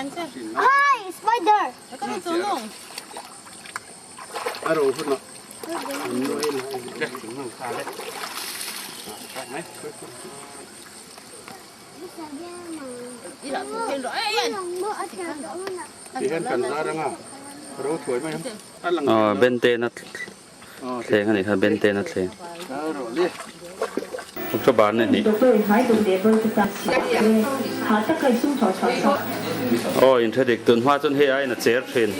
Hi, spider. Aw benten a thleng a nih kha benten a thleng. October ni hnih. Aw in hre dik tun hma chuan hei aiin a cher thin.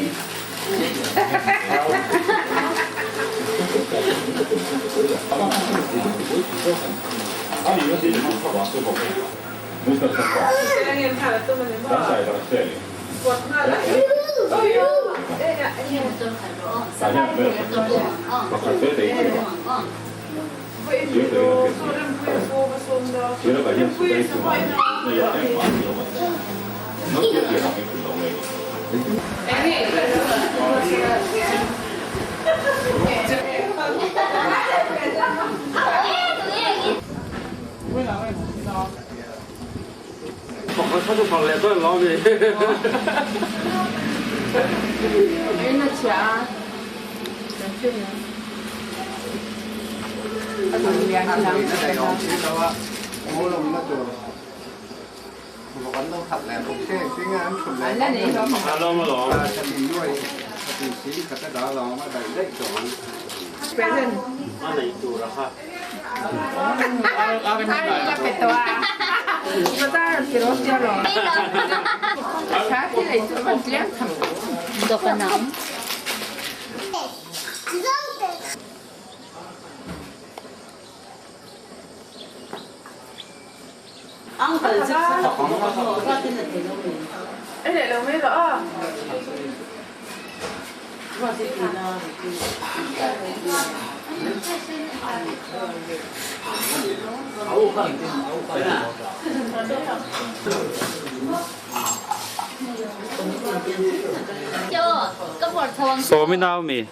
Sawmi nau mi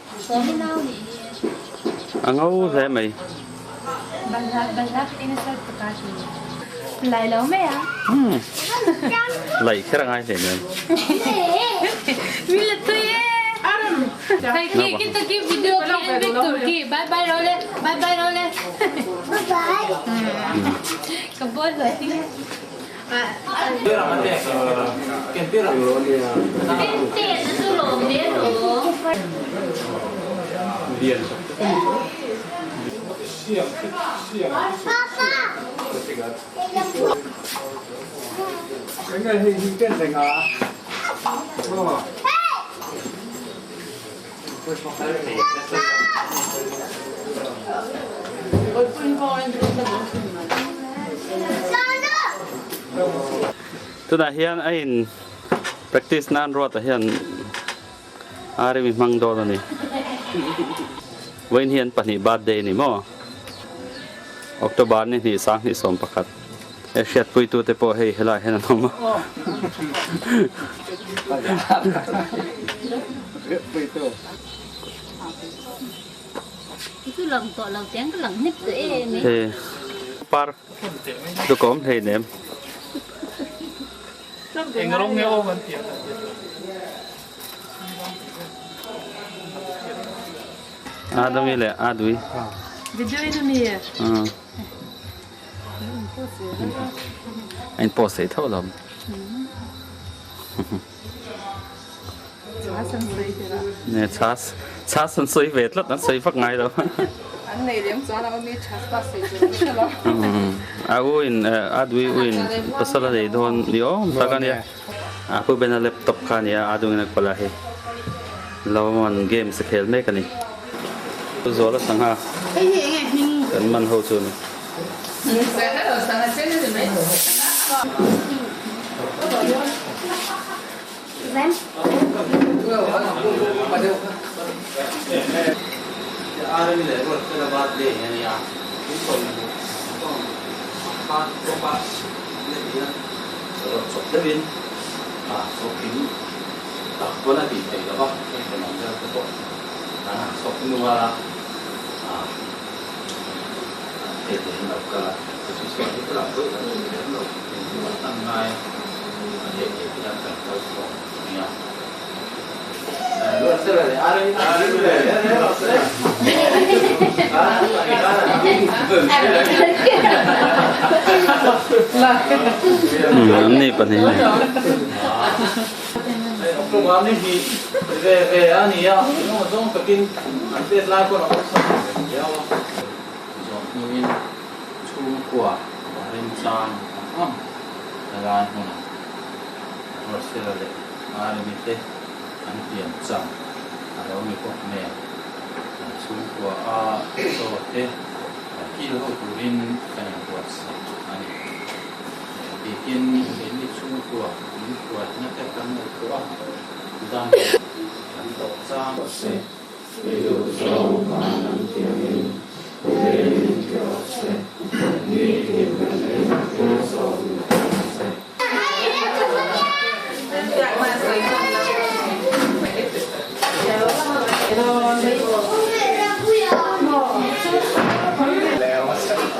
a ngo hle mai. Laih kher a ngai hle nen. Tunah hian a in practice nan ruat ah hian army hmang dawn a ni. Vawiin hi an pahnih birthday a ni maw? October ni hnih sanghnih 11. E hriatpuitu te pawh hei helaiah hian an awm a. He par duhawm hleinem. Adami leh Adui. A in post thei tho lo. Ne chhas chhas an sawi ve tlat an sawi vak ngai lo. An nei lem chuan a awmi chhas pa sawi tur an hre lo. A u in a dui u in pasal a nei dawn ni awm tak a nia. A pu bena laptop kha a nia a dungin a kawlh a hei. Lawman games a khel mek a ni. Zuala sangha kan man ho chu a ni. An ni pahnih hi. An pian cham a lo ni bawk nen kan chhungkua a chaw te kil ho turin kan inbuatsaih a ni. Bikin keini chhungkua min hruaitna te kan ngaihtuah a, dam kan tawh chang se. I duh zawng van an tiangin i lei min ti rawh se, ni tin kan ei na thil zawng min pe rawh se.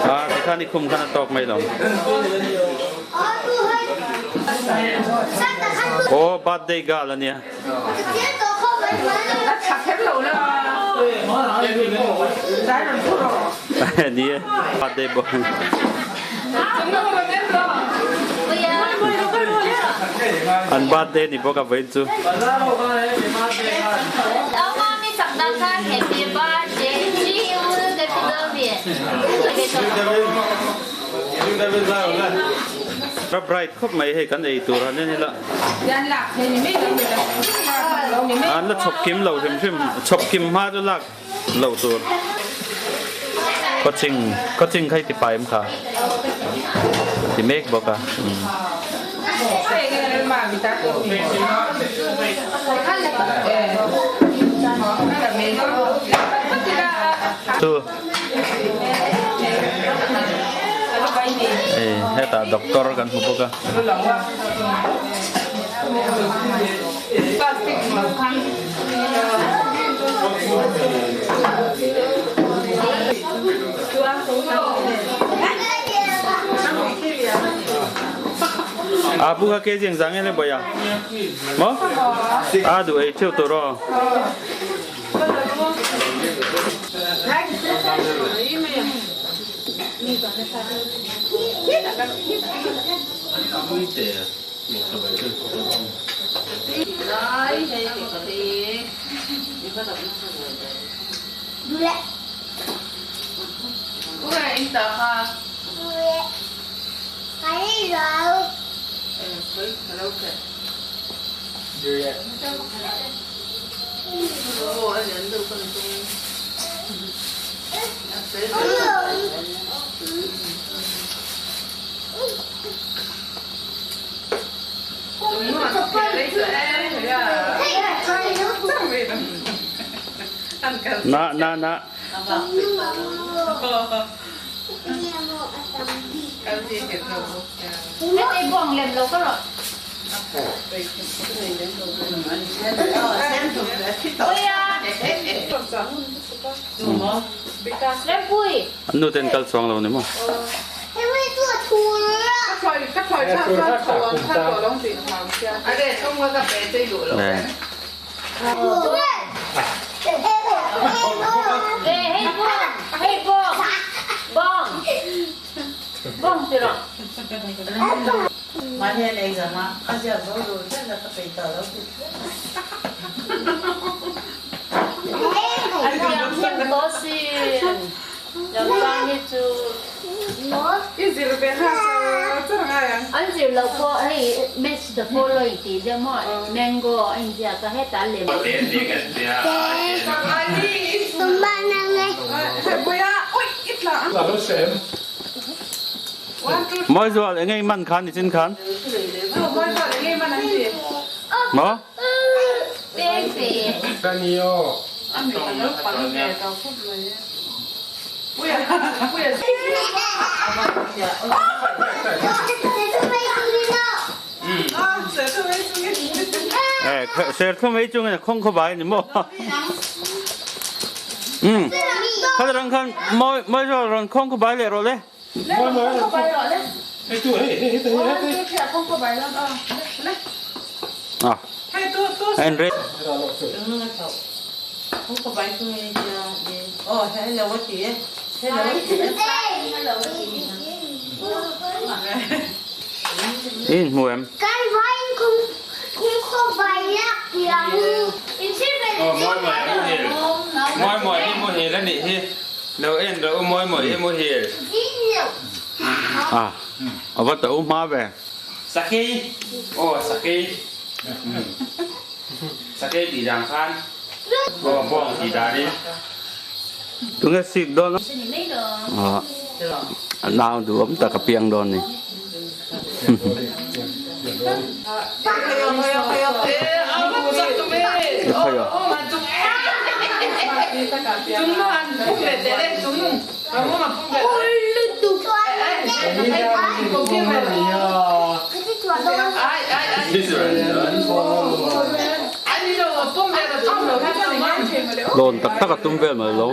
A tikhan i khum khan a tawk mai lo. Aw birthday girl a nia. Ni e, birthday boy. An birthday ni bawk a vawiin chu. Ka bright khawp mai hei kan ei tur han en ila. An la chhawp kim lo hrim hrim, chhawp kim hma chu lak loh tur. Coaching, coaching kha i ti pai em kha? Ti mek bawk a. Chu Hei hetah doctor kan hmu bawk a. A bu kha kg engzah nge le bawiha? Maw? A duh ei theuh tur aw. Na na na. An nu ten kal chuang lo ni maw? Mawizual eng ei man khan nichin khan? Maw? Serthlum ei chungin a khawng khaw bai a ni maw? Umm khaw rang khan mawi mawi rawn khawng khaw bai leh rawh le. À. Anh rê. In hmu em? Aw mawi mawi a muhil. Mawi mawi i muhil a nih hi. Lo en rawh u mawi mawi i muhil. À, a va to hma ve. Sakei, aw sakei. Sakei tih dan khan aw bawng tih danin. Tunge sik dawn a? A nau duhawm tak a piang dawn ni. Lawn tak tak a tum vel mai lo.